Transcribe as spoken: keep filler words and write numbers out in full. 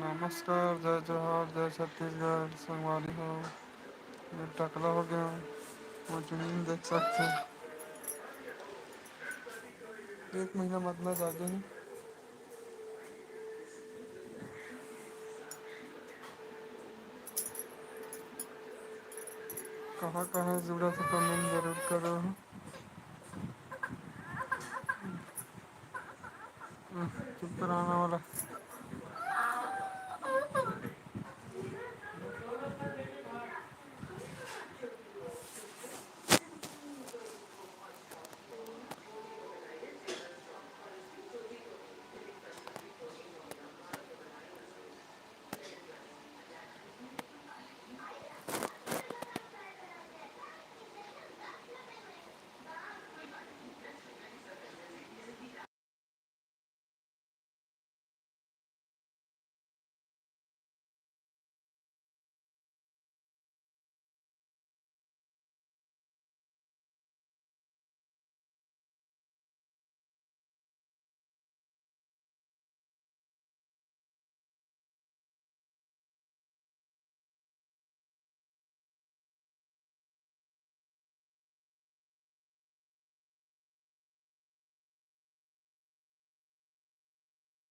नमस्कार, जय जोहार, जय छत्तीसगढ़। संगवारी हो, ये टकला हो गया, वो जमीन देख सकते हैं। एक महीना मतलब आगे नहीं। कहाँ कहाँ जुड़ा थे, कमेंट जरूर करो। चुप कराना वाला।